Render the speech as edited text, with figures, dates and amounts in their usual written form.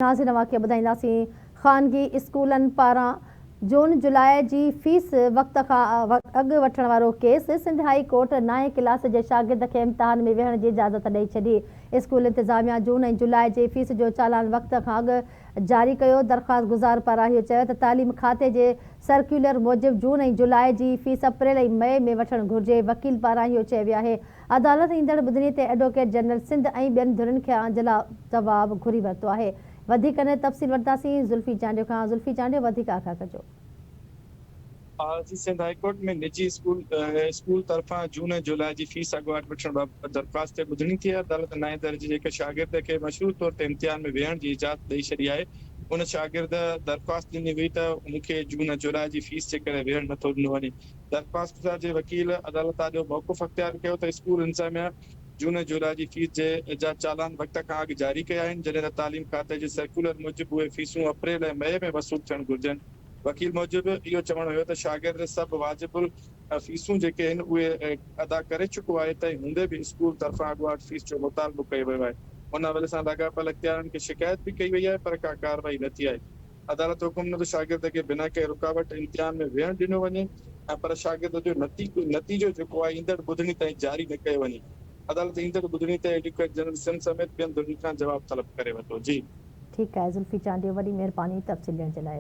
ناظرين اوهان کي ٻڌائينداسين خانگي اسڪولن پاران جون جولاء جي فيس وقت کان اڳ وٺڻ وارو ڪيس، سنڌ هائي ڪورٽ نائين ڪلاس جي شاگرد کي امتحان ۾ ويهڻ جي اجازت ڏئي ڇڏي. اسڪول انتظاميا جون ۽ جولاء جي فيس جو چالان وقت کان اڳ جاري ڪيو. درخواست گذار پاران اهو چيو ته تعليم کاتي جي سرڪيولر موجب جون ۽ جولاء جي فيس اپريل ۽ مئي ۾ وٺڻ گهرجي. وڪيل پاران اهو چيو ويو آهي عدالت ايندڙ ٻڌڻي تي ايڊووڪيٽ جنرل سنڌ ۽ ٻين ڌرين کان جواب گهري ورتو آهي. وڌيڪ ان تفصيل وٺنداسين زلفي چانڊيو کان زلفي چانڊيو وڌيڪ آگاهه ڪجو. آء جي سنڌ هائي ڪورٽ ۾ نجي اسڪول اسڪول طرفان جون ۽ جولاء جي فيس اڳواٽ وٺڻ بابت درخواست تي ٻڌڻي ٿي. عدالت نائين درجي جي هڪ شاگرد کي مشروط طور تي امتحان ۾ ويهڻ جي اجازت ڏئي ڇڏي آهي. ان شاگرد درخواست ڏني هئي ته مون کي جون ۽ جولاء جي فيس جي ڪري ويهڻ نٿو ڏنو وڃي. درخواستگذار جي وڪيل عدالت آڏو موقف اختيار ڪيو ته اسڪول انتظاميا جون ۽ جولاء جي فيس جي جا چالان وقت کان اڳ جاري ڪيا آهن، جڏهن ته تعليم کاتي جي سرڪيولر موجب اهي فيسون اپريل ۽ مئي ۾ وصول ٿيڻ گهرجن. وڪيل موجب اهو چوڻ هيو ته شاگرد سڀ واجب الفيسون جيڪي آهن اهي ادا ڪري چڪو آهي، تنهن هوندي به اسڪول طرفان اڳواٽ فيس جو مطالبو ڪيو ويو آهي. ان حوالي سان لاڳاپيل اختيارين کي شڪايت به ڪئي وئي آهي پر ڪا ڪارروائي نه ٿي آهي. عدالت حڪم ڏنو ته شاگرد کي بنا ڪنهن رڪاوٽ امتحان ۾ ويهڻ ڏنو وڃي ۽ پر شاگرد جو نتيجو جيڪو آهي ايندڙ ٻڌڻي تائين جاري نه ڪيو وڃي. عدالت ايندڙ ٻڌڻي تي ايڊوڪيٽ جنرل سنڌ سميت ٻين ڌرين کان جواب طلب ڪري ورتو. جي. ٺيڪ آهي زلفي چانڊيو وڏي مهرباني تفصيل ڏيڻ جي لاء.